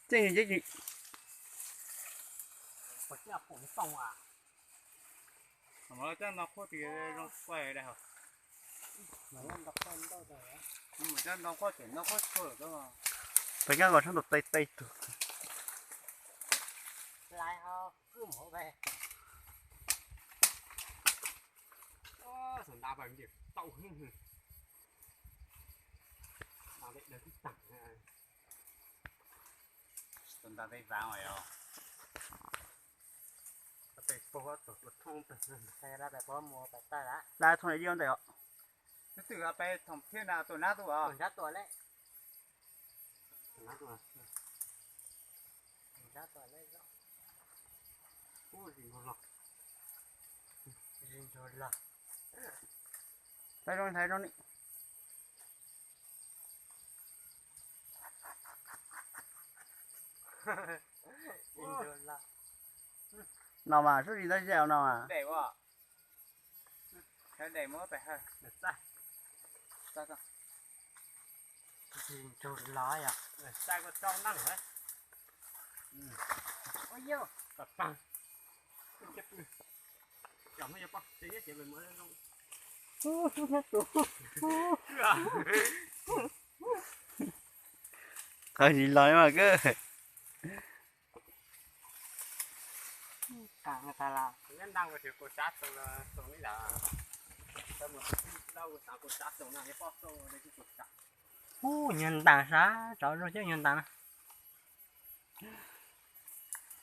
Tseej tseej. Coj no qhuab tis zoo quaj daig hauv. Coj no qhuab tis no qhuab tshua lawm. Peb nyob nkaus sab ntaum teb teb tug. Tus nta tej vav os. Dab thooj li ntawm os. Twb twb peb thoom thiab na tus nab tus os. Thaij zoo, thaij zoo ni. No mas sub zis ntau zis no mas. Qhov zis los mas kawg. Ub, nyuag ntas sab, tsov zoo coob nyuag ntas na.